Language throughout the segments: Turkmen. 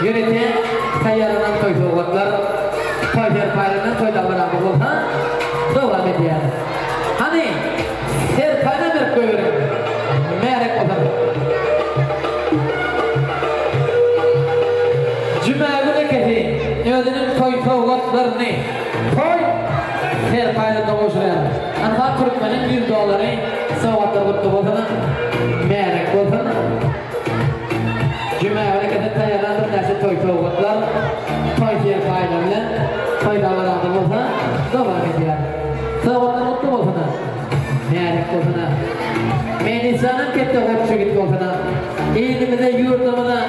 Ýörite taýýarlanan toý sowgatlar, toý serpaýlaryndan toý dabaramyz bolsa dowam edýär. Hany, serpaýdan berip goýberiň, märek bolsun. Jumagül ekesi özüniň toý sowgatlaryny toý serpaýlaryna gowşurýar. Ynha türkmeniň ýüz dollary sowgatlar gutly bolsun, märek bolsun. Jumagül ekesi taýýarlan birnäçe toý sowgatlar, toý serpaýlary bilen toý dabarasy bolsa dowam edýär. Sowgatlar gutly bolsun, märek bolsun. Melisanyň ketde goç ýigit bolsun. Ilimize, ýurdumyza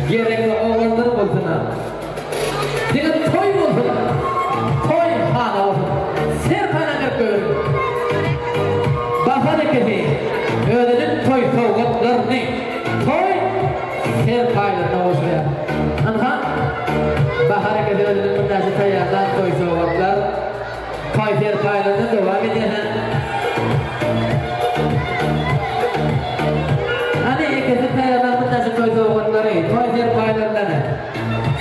gerekli oglanlar bolsun. Diňe toý bolsun. Toý hana bolsun. Serpaýdan berip goýberiň. Bahar ekesi özüniň toý sowgatlaryny toý serpaýlaryna goşurýar. Ynha, Bahar ekesi özüniň birnäçe taýýarlan toý sowgatlar, toý serpaýlaryny dowam edýär. Hany ekesi taýýarlan birnäçe toý sowgatlary, toý serpaýlaryndan.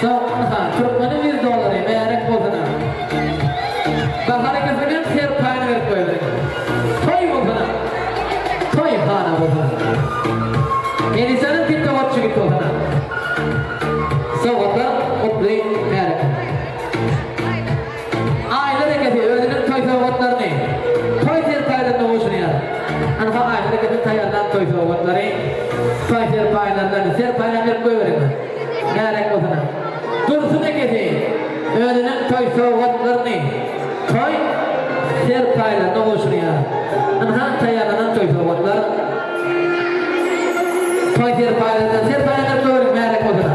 Soň ynha, türkmeniň ýüz dollary, märek bolsun-a. Bahar ekesiniňem serpaýyny berip goýalyň. Toý bolsun-a. Toý hana bolsun. Enisanyň ketde goç ýigit bolsun-a. Sowgatlar gutly märek. Aýlar ekesi özüniň toý sowgatlaryny toý serpaýlaryna gowşurýar. Ynha Aýlar ekesiniň taýýarlan toý sowgatlary toý serpaýlaryndan serpaýlap berip goýberiň. Märek bolsun. Dursun ekesi özüniň toý sowgatlaryny toý serpaýlaryna gowşurýar. Ynha taýýarlanan toý sowgatlar toý serpaýlaryndan serpaýlap berip goýberiň. Märek bolsun.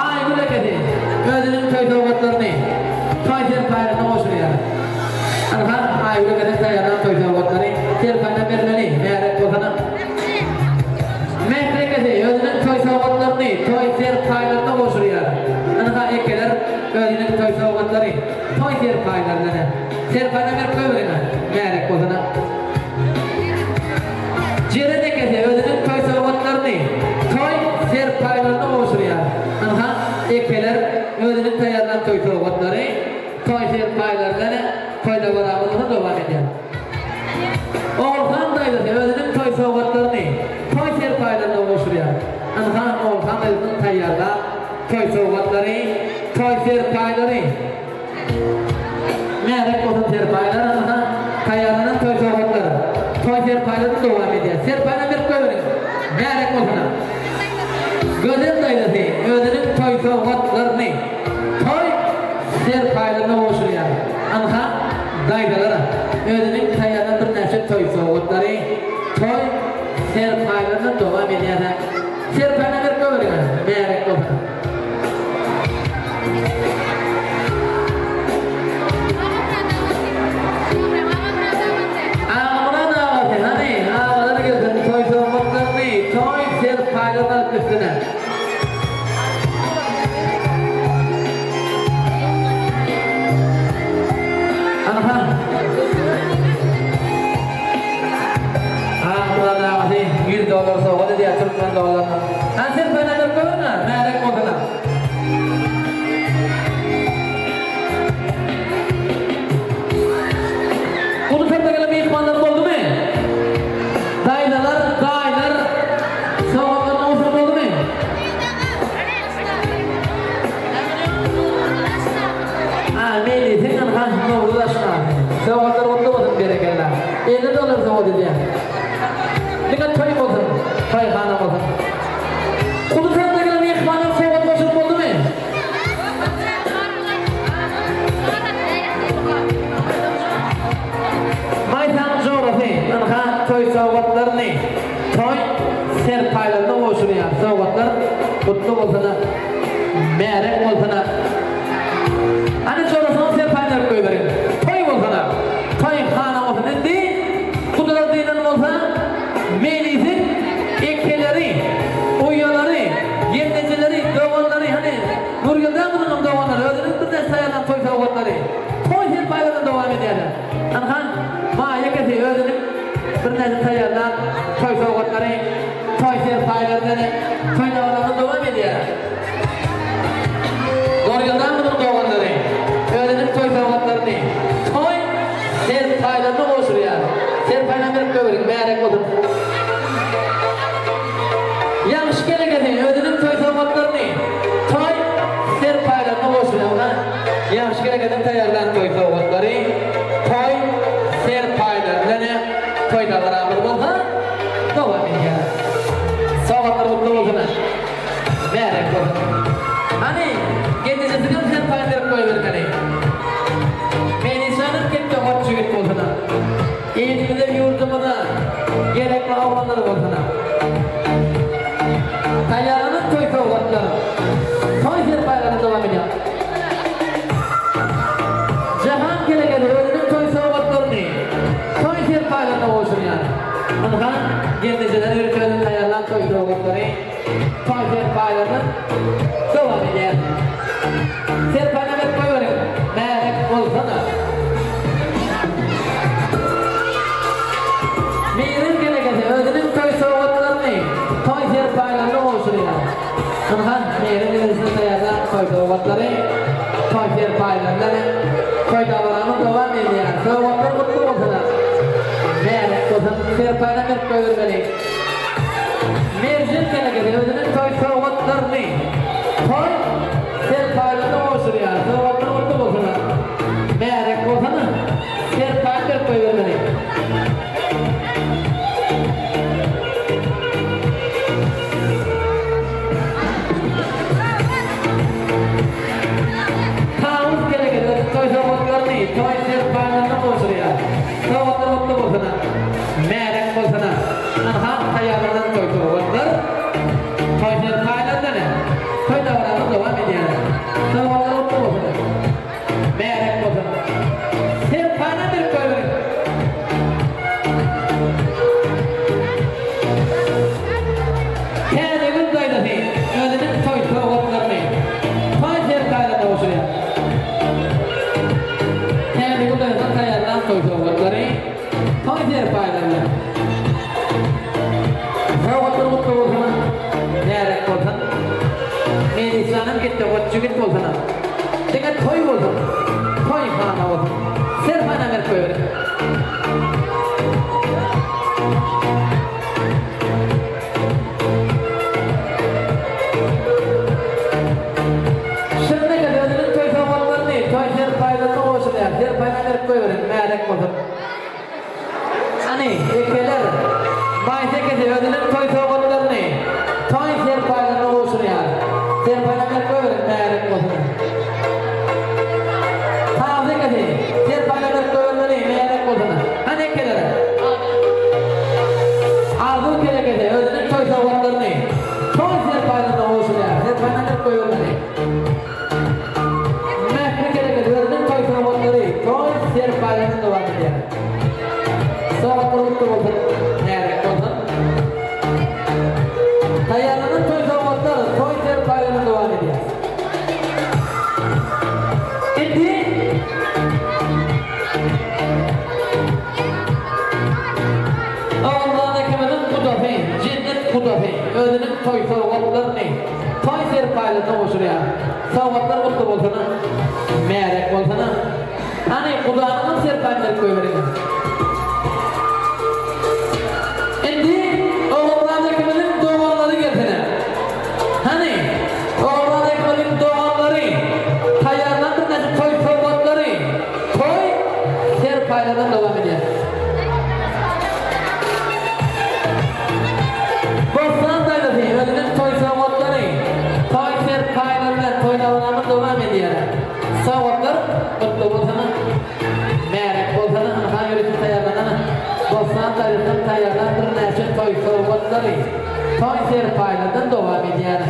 Aýgül ekesi özüniň toý sowgatlaryny toý serpaýlaryna gowşurýar. Ynha, Aýgül ekesiniň taýýarlan toý sowgatlary serpaýyna bermeli, märek bolsana. Mähri ekesi özüniň toý sowgatlaryny toý serpaýlaryna gowşurýar. Ynha, ekeler özüniň toý sowgatlary toý serpaýlaryna serpaýyna berip goýberiň, märek bolsana. Jeren ekesi özüniň toý sowgatlaryny, toý serpaýlaryny gowşurýar. Ynha, ekeler özüniň taýýarlan toý sowgatlary, toý serpaýlary bilen toý dabaramyzy dowam edýär. Ogulhan daýzasy özüniň toý sowgatlaryny, toý serpaýlaryny gowşurýar. Ynha, Ogulhan daýzasynyň taýýarlan toý sowgatlary, toý serpaýlary. Märek bolsun serpaýlar ynha taýýarlanan toý sowgatlar. Toý serpaýlaryny dowam edýär. Serpaýyna berip goýberiň. Märek bolsun. Gözel daýzasy özüniň toý sowgatlaryny toý serpaýlaryna gowşurýar. Ynha daýzalar özüniň taýýarlan birnäçe toý sowgatlary toý serpaýlaryny dowam edýär. Serpaýyna berip goýberiň. Märek bolsun. Agamyrat agasy hany agalar gelsin toý sowgatlaryny toý serpaýlaryny alyp gitsinä. Ynha Agamyrat agasy ýüz dollar sowgat edýär türkmen dollaryna. Hany sen paýlanyp görüň-ä, märek bolsana. Uly syrda gelen myhmanlar boldumy? Daýzalar, daýylar sowgatlaryny gowşuryp boldumy? Ha, Meýlisiň ynha Nowruz aşnasy. Sowgatlar gutly bolsun, berekella. 50 dollar sowgat edýän. Diňe toý bolsun, toýhana bolsun. Uly sanda gelen myhmanlar sowgat goşuryp boldumy? Maýsanyň jorasy, ynha, toý sowgatlaryny, toý serpaýlaryny gowşurýar. Sowgatlar gutly bolsun-a, märek bolsun-a. Hany jorasynyň serpaýyny berip goýberiň. Toý bolsun-a, toýhana bolsun. Indi gudalar dynan bolsa, Melisiň ekeleri, uýalary, gelnejeleri, doganlary, hany, Nurgeldi aganyňam doganlary, özüniň birnäçe taýýarlan toý sowgatlary, toý serpaýlaryny dowam edýärler. Ynha, Maýa ekesi özüniň. Birnäçe taýýarlan toý sowgatlary, toý serpaýlary bilen toý dabarasy dowam edýär. Gorýoldamyzyň doganlary özüniň toý sowgatlaryny toý serpaýlaryna gowşurýar. Serpaýlary berip goýberiň, märek bolsun. Ýagşy gelekesi özüniň toý sowgatlaryny toý serpaýlaryna gowşurýar. Ýagşy gelekeden taýýarlan toý sowgatlary toý serpaýlary bilen toý dabaramyz bolsa dowam edýär. Sowgatlar gutly bolsun! Märek bolsun! Hany, gelnejesinem serpaý berip goýbermeli. Meýlisanyň ketde goç jigit bolsun! Ilimize, ýurdumyza gerekli oglanlar bolsun! Taýýarlanan toý sowgatlar, toý serpaýlary dowam edýär. Jahan Kelegez özüniň toý sowgatlaryny toý serpaýlaryna gowşurýar. Ynha, gelnejeler ýörite özüniň taýýarlan toý sowgatlary toý serpaýlaryna dowam edýär. Serpaýyna berip goýberiň, märek bolsana. Mirin Kelegez özüniň toý sowgatlaryny toý serpaýlaryna gowşurýar. Ynha, Miriň ejesi taýýarlan toý sowgatlary, toý serpaýlary bilen toý dabaramyz dowam edýär. Sowgatlar gutly bolsun! Märek bolsun! Serpaýyna berip goýbermeli. Merjen Kelegez özüniň toý sowgatlaryny toý serpaýlaryna gowşurýar. Sowgatlar gutly bolsun! Märek bolsun! Serpaýyny berip goýbermeli. Tawus gelegede toý sowgatlaryny, toý serpaýlaryny gowşurýar. Sowgatlar gutly bolsun-a! Märek bolsun-a! Ynha, taýýarlanan toý sowgatlar, toý serpaýlar bilen toý dabaramyz dowam edýär. Sowgatlar gutly bolsun! Märek bolsun! Serpaýyna berip goýberiň! Täzegül daýzasy özüniň toý sowgatlaryny toý serpaýlaryna gowşurýar. Täzegül daýzasynyň taýýarlan toý sowgatlary toý serpaýlaryna. Sowgatlar gutly bolsun, märek bolsun. Melisanyň gitdi goç jigit bolsun. Diňe toý bolsun, toý hana bolsun. Serpaýyna berip goýberiň. Şirneke özüniň toý sowgatlaryny, toý serpaýlaryny gowşurýar. Serpaýyna berip goýberiň, märek bolsun. Hany, ekeler, Maýsa ekesi özüniň toý sowgatlaryny, toý serpaýlaryny gowşurýar. Serpaýyna berip goýberiň, märek bolsun. Tazy ekesi, serpaýyna berip goýbermeli, märek bolsun. Hany, ekeler. Arzuw telekesi özüniň toý sowgatlaryny, toý serpaýlaryny gowşurýar. Serpaýyna berip goýbermeli. Mähri telekesi özüniň toý sowgatlary, toý serpaýlaryny dowam edýär. Sowgatlar gutly bolsun, märek bolsun. Taýýarlanan toý sowgatlar, toý serpaýlaryny dowam edýär. Indi Ogulhan ekimiziň gudasy, jennet gudasy özüniň toý sowgatlaryny, toý serpaýlaryny gowşurýar. Sowgatlar gutly bolsun-a, märek bolsun-a. Hany, gudanyňam serpaýyny berip goýberiň-ä. Indi Ogulhan ekimiziň doganlary gelsin-ä. Hany, Ogulhan ekimiziň doganlary taýýarlan birnäçe toý sowgatlary, toý serpaýlaryny dowam edýär. Bossan daýzasy özüniň toý sowgatlary, toý serpaýlary bilen toý dabaramyz dowam edýär. Sowgatlar gutly bolsun, märek bolsun, ynha ýörite taýýarlanan Bossan daýzasynyň taýýarlan birnäçe toý sowgatlary, toý serpaýlardan dowam edýär.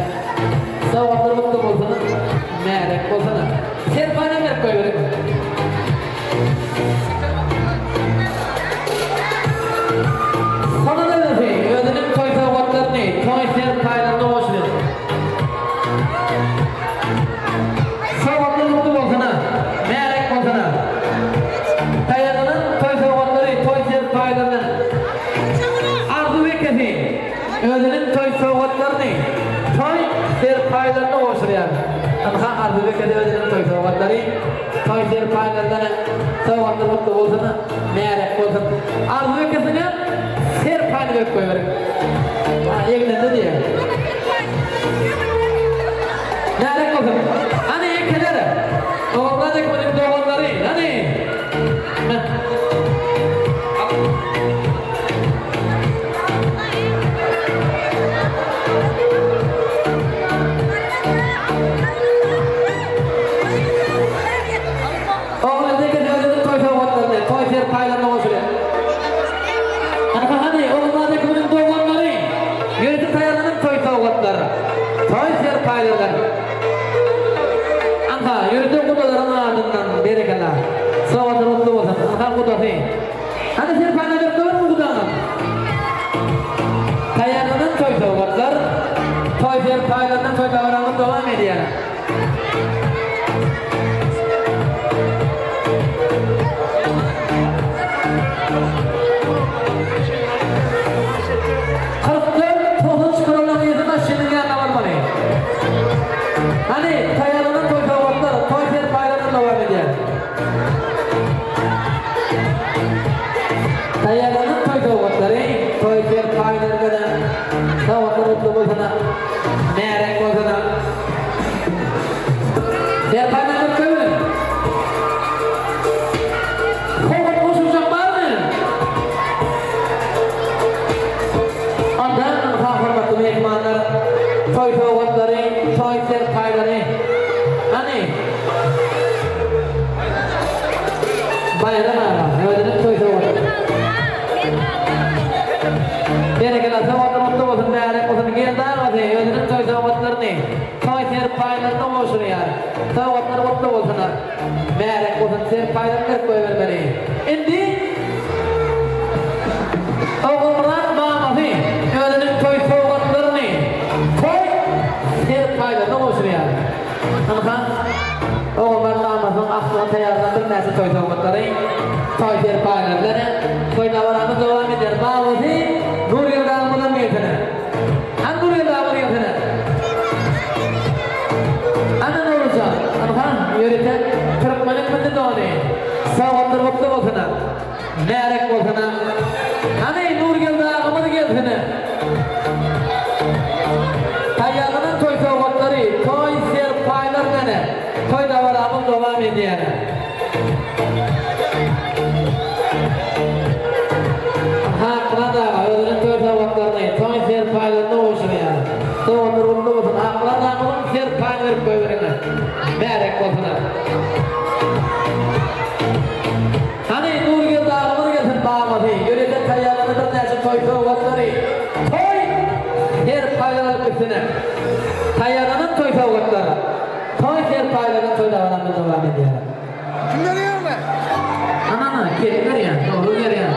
Sowgatlar gutly bolsun, märek bolsun. Serpaýdan berip goýberiň. Sona daýzasy özüniň toý sowgatlaryny, toý serpaýlaryny goşdy. Sowgatlar gutly bolsun-a, märek bolsun-a. Taýýarlanan toý sowgatlary, toý serpaýlaryny. ekesi özüniň toý sowgatlaryny, toý serpaýlaryny gowşurýar. Ynha Arzuw ekesi özüniň toý sowgatlary, toý serpaýlaryndan sowgatlar gutly bolsun, märek bolsun. Arzuw ekesine serpaýyny berip goýberiň. Ha, egninde diýýär. Märek bolsun. Hany ekeler, Ogulmyrat ekemiziň doganlary, hany. Oglanjyk özüniň toý sowgatlaryny, toý serpaýlaryny goşulýar. Hany, hany, Ogulmyrat ikimiziň doganlary, ýörite taýýarlanan toý sowgatlary, toý serpaýlardan. Anha, ýörite gudalaryň adyndan, berekella. Sowgatlar gutly bolsun. Anha, gudasy. Hany, serpaýyny berip görüň gudaňyz. Taýýarlanan toý sowgatlar, toý serpaýlaryndan toý dabaramyz dowam edýär. 44 tohum çykarylan ýedi maşynyň ýanyna barmaly. Hany, taýýarlanan toý sowgatlar, toý serpaýlaryny dowam edýär. Taýýarlanan toý sowgatlary, toý serpaýlary bilen sowgatlar gutly bolsun, märek bolsun. Serpaýlar köp. Sowgat goşuljak barmy? Onda ynha hormatly myhmanlar, toý sowgatlary, toý serpaýlary. Hany? Baýram aga, özüniň toý sowgady. Berekella, sowgatlar gutly bolsun, mübärek bolsun. Geldi agasy, özüniň toý sowgatlaryny, toý serpaýlaryny gowşurýar. Sowgatlar gutly bolsun. Märek bolsun serpaýdan berip goýbermeli. Indi Ogulmyrat mamasy özüniň toý sowgatlaryny toý serpaýlaryna gowşurýar. Ynha, Ogulmyrat mamasynyň aklyna taýýarlan birnäçe toý sowgatlary, toý serpaýlary bilen toý dabaramyz dowam edýär. Mamasy Nurgeldi agamyzam gelsene. Hany Nurgeldi agamyz gelsene. Ana Nurjan, ynha, ýörite türkmeniň milli dony. Sowgatlar gutly bolsun-a. Märek bolsun-a. Hany, Nurgeldi agamyz gelsin-e. Taýýarlanan toý sowgatlary, toý serpaýlar bilen toý dabaramyz dowam edýär. Ynha, Akmyrat aga özüniň toý sowgatlaryny, toý serpaýlaryny gowşurýar. Sowgatlar gutly bolsun. Akmyrat agamyzyň serpaýyny berip goýberiň. Märek bolsun. Hany, Nurgeldi agamyz gelsin, babasy. Ýörite taýýarlany birnäçe toý sowgatlary. Toý serpaýlar alyp gitsene. Taýýarlanan toý sowgatlar. Toý serpaýlardan toý dabaramyz dowam edýär. Kim berýärmi? Ana, kek berýär, dogry berýär.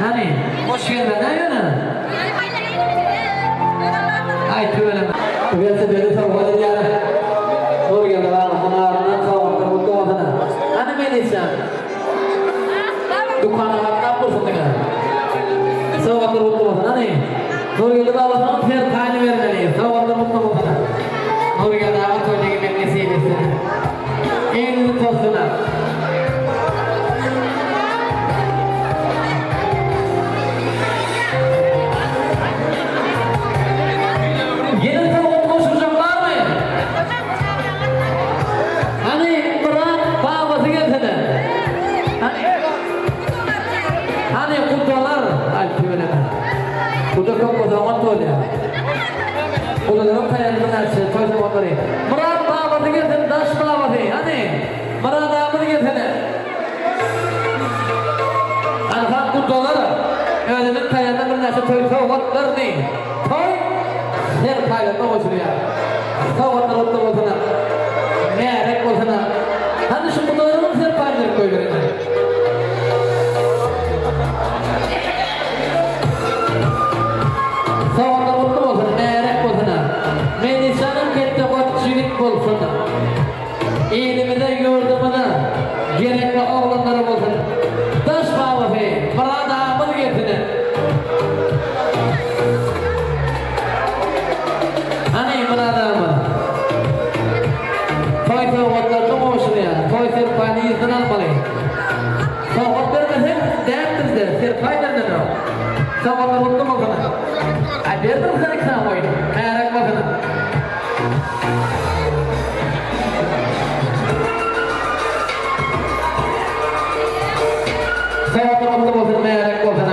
Hany, hoş gelmedi-ä ýöne. Aý, tüweleme. Welosipedi sowgat edýär. Nurgeldi babasynyň adyndan sowgatlar gutly bolsun. Hany, Melisjan. Dükana gatnap dursun diňe. Sowgatlar gutly bolsun. Hany, Nurgeldi babasynyň serpaýyny bermeli. Sowgatlar gutly bolsun. Nurgeldi aga toýda giymek nesip etsin. Elini tozsuna. Ýene sowgat gowşurjak barmy? Hany Myrat babasy gelsene. Hany. Hany gudalar. Aý tüweleme. Guda köp bolsa oňat bolýar. Gudalaryň taýýarlygy näçe toý sowgatlary. Myrat babasy gelsin daş babasy. Hany Myrat agamyz gelsene. Anha gudalar özüniň taýýarlan birnäçe toý sowgatlaryny toý serpaýlaryna gowşurýar. Sowgatlar gutly bolsun. Märek bolsun. Hany şu gudalaryň serpaýyny berip goýberiň. Sowgatlar gutly bolsun, märek bolsun. Melisanyň ketde goç ýigit bolsun. Ilimize, ýurdumyza gerekli oglanlary bolsun. Daş babasy Myrat agamyz gelsin. Sowgatlar gutly bolsun. Aý berdim sana iki sany goýun. Märek bolsun. Sowgatlar gutly bolsun, märek bolsun.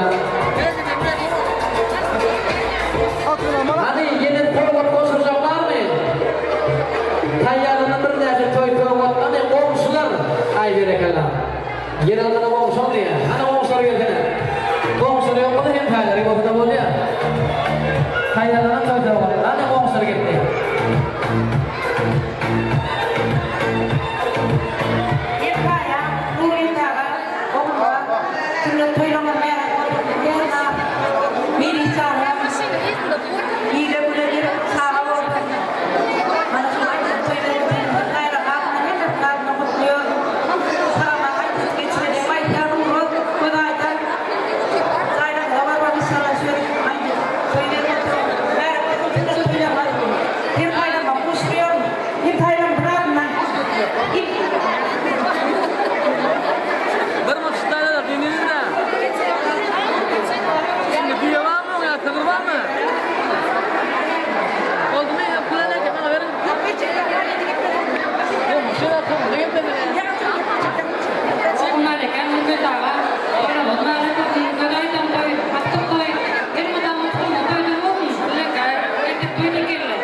Hany ýene sowgat goşuljak barmy? Taýýarlanan birnäçe toý sowgat hany goňşular. Aý berekella. Ýer aldyna goňşam diýýär. Hany goňşular gelsene. Goňşular ýok bolsa hemsaýalary bolsa-da bolýar. Taýýarlanan toý sowgat. Hany goňşular geldi. Hemsaýa, Nurgeldi aga, Ogulmyrat, sünnet toýlaryňyz mähek bolsun. Erna, Melisjanyňam ile-güne gelip çaga bolsun. Mana şu aýdyp toýlary bilen hemsaýalaryň adyndan hemmesiniň adyndan gutlaýaryn. Salam aýdyp geçmeli. Aýdýan Nurmyrat, göz aýdan. Jaýlaryňyza barmaly inşallah şöyle aýdyp toý berip oturyň. Mähek bolsun sünnet toýlaryňyz. Hemsaýalaryma goşulýaryn. Hemsaýalaryň adyndan. Bir mutştaýlar diňleýin-de. Şimdi düýe barmy oň ýa sygyr barmy? Boldumy? Pul eleke maňa beriň. Goňşy soňunda geplemeli. Ogulnareke, Nurgül aga, Orazly Narek bolsun, Gözaýdan toý, Atdyk toý, elmydama tutumly toýlar bolsun, Bileňkä, ertir toý dikeldi.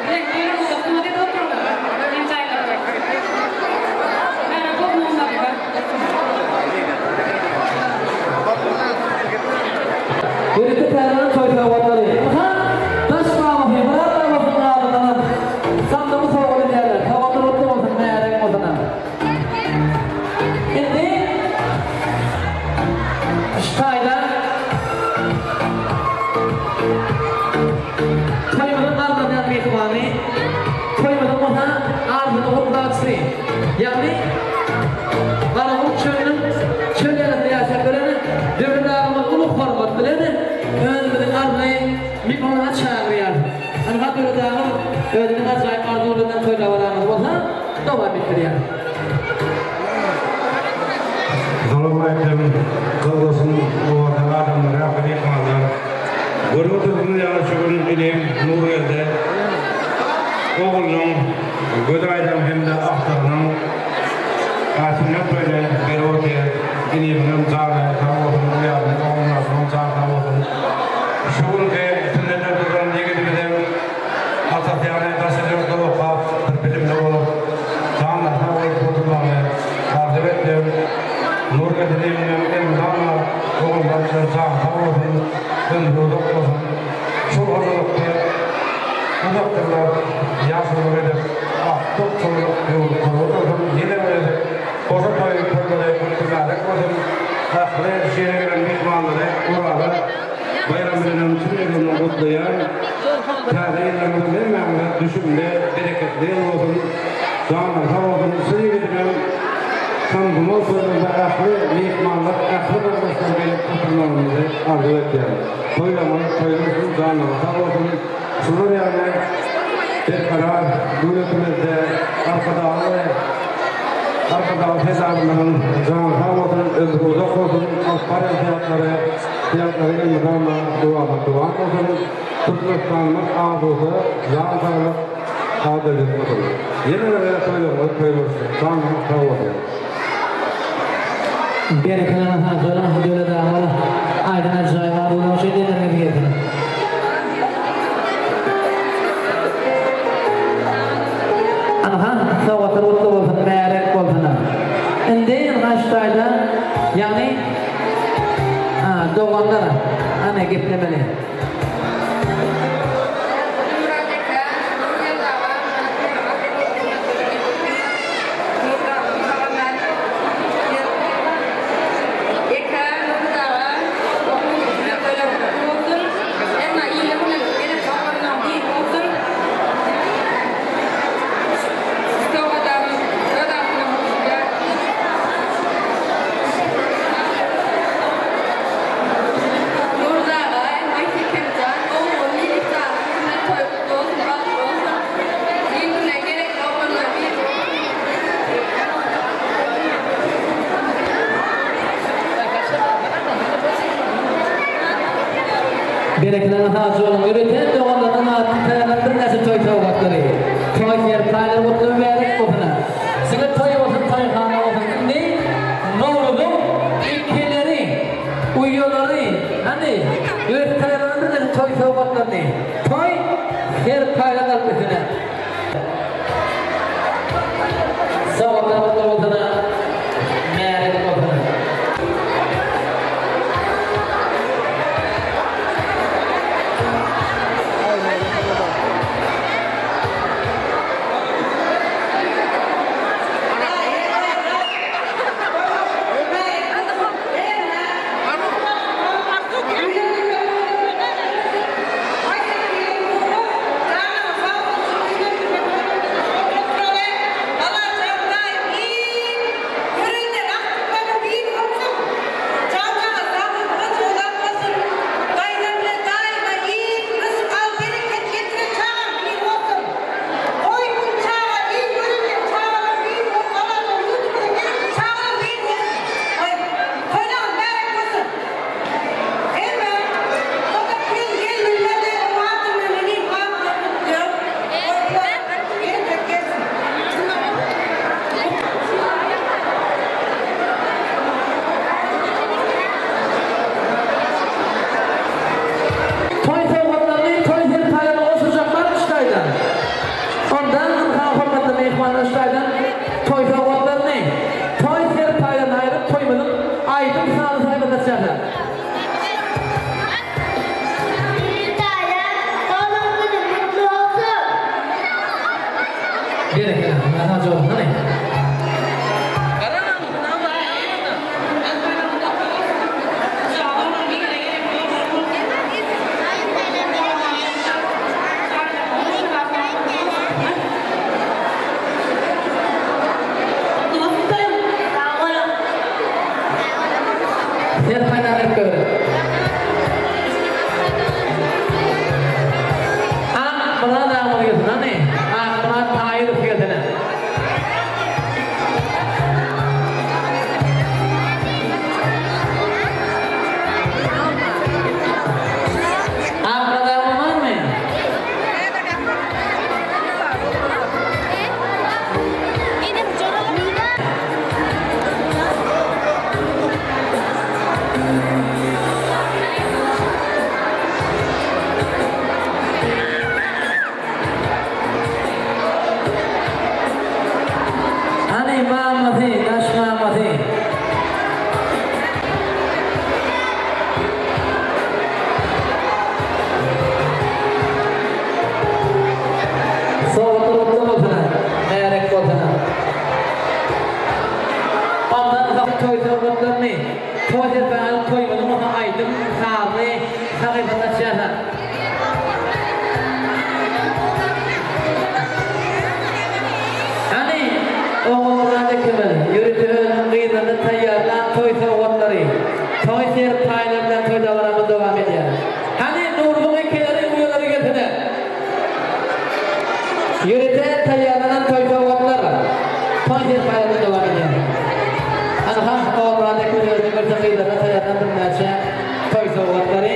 Bileň toýlarymyzda hyzmat edip oturyň, hemsaýalar. Mährem bolsun Ogulnareke. Ýörite täzeden toý sowgatlary. Ynha, daş babasy, Myrat babasynyň adyndanam sandygy sowgat edýärler. Sowgatlar gutly bolsun, märäk bolsun. Indi şu taýda toýumyzyň garlanýan myhmany, toýumyzyň bolsa arzyly gurdaçysy, ýagny Garagum çölüniň çöl ýerinde ýaşap gelen Döwlet agamyz uly hormat bilen özümiziň arzyly myhmana çagyrýarys. Ynha Döwlet agam özüniň ajaýyp arzuwlaryndan toý dabaramyzy bolsa dowam etdirýär. Salowmaleýkim, gyzgysyn owadan adamlar, ähli myhmanlar. Görüp oturşyňyz ýaly şu gün inim Nurgeldi oglunyň gözi aýdyň hem-de agtygynyň sünnet toýuny berip otyr. Inimiňem jany sag bolsun, uýamyň, oglanlarynyň jany sag bolsun. Şu günki sünnete duran ýigidimizem atasy ýaly daşary ýurtda okap, bir bilimli bolup, janlary sag bolup oturmagyny arzuw etdim. Nurgeldi diýmegem elmydama ogullar bilen jany sag bolsun, ömri uzak bolsun. Şol hojalykda uzak ýyllar ýaşululyk edip, akdyk çowluk ýurduny otursyn. Ýene bir gezek goşa toý toýlary gutly mübärek bolsun. Ähli şu ýere gelen myhmanlary Oraza baýramy bilenem çyn ýüregimden gutlaýan. Täze ýyllaryňyz hemmäňize düşümli, bereketli ýyl bolsun. Janyňyz sag bolsun. Şu ýigidimem Komsomol toýlarynda ähli myhmanlar, ähli garyndaşlar gelip oturmagyňyzy arzuw etýän. Toýlaryňyz toý bolsun, janyňyz sag bolsun. Şular ýaly berkarar döwletimizde Arkadagly Arkadagly Serdarymyzyň jany sag bolsun, ömri uzak bolsun, alyp barýan syýatlary, syýatlary elmydama dowamat dowam bolsun. Türkmenistanymyz asuda, jan saglyk, adalýet bolsun. Ýene bir gezek toýlaryňyz toý bolsun, janyňyz sag bolsun. Berekella Hajaram Döwlet aga aýdym ajaýyp arzuwlaň üçin elleriňiz gelsin. Ynha sowgatlar gutly bolsun märek bolsun. Indi ynha şu taýda ýagny doganlar ana geplemeli. Nurhan eke, Nurgeldi aga, Eke, Nurgeldi aga, bolsun. Emma ile güne ene babarynyň dini bolsun. Sowgadam öz adyna goşulýar. Nurgeldi aga, aýt eken. Berekella Hajy onuň ýörite doganlarynyň adyna taýýarlan birnäçe toý sowgatlary, toý serpaýlary gutly mübärek bolsun! Size toý bolsun toýhana bolsun indi Nowruzyň ekeleri, uýalary hany ýörite taýýarlanan birnäçe toý sowgatlaryny, toý serpaýlaryny alyp gitsinler. Sowgatlar gutly bolsun! Märek bolsun! Toý sowgatlaryny, toý serpaýlaryny gowşurjak barmy şu taýdan? Onda ynha hormatly myhmanlar şu taýdan toý sowgatlaryny, toý serpaýlaryny aýryp toýumyzyň aýdym-sazly saýbasyny açýarlar. Hüdaýa, doglan günüň gutly bolsun! Berekella, Hajy oglum, hany. Serpaýdan berip goýberiň. Akmyrat agamyz gelsin hany. Akmyrat Taýyrow gelsene. Akmyrat agam barmy? Hany mamasy, daş mamasy. Sowgatlar gutly bolsun-a, märek bolsun-a. Ondan soň toý sowgatlaryny, toý serpaýyny alyp toýumyzyň bolsa aýdym, sazly sahypasyny açýarlar. Hany, Ogulmyrat ekemiz ýörite özüniň gyzlaryna taýýarlan toý sowgatlary, toý serpaýlary bilen toý dabaramyz dowam edýär. Hany, Nurguň ekeleri, uýalary gelsene. Ýörite taýýarlanan toý sowgatlar, toý serpaýlary bilen dowam edýär. Ynha, Ogulmyrat ekemiz özüniň görse gyzlaryna taýýarlan birnäçe toý sowgatlary.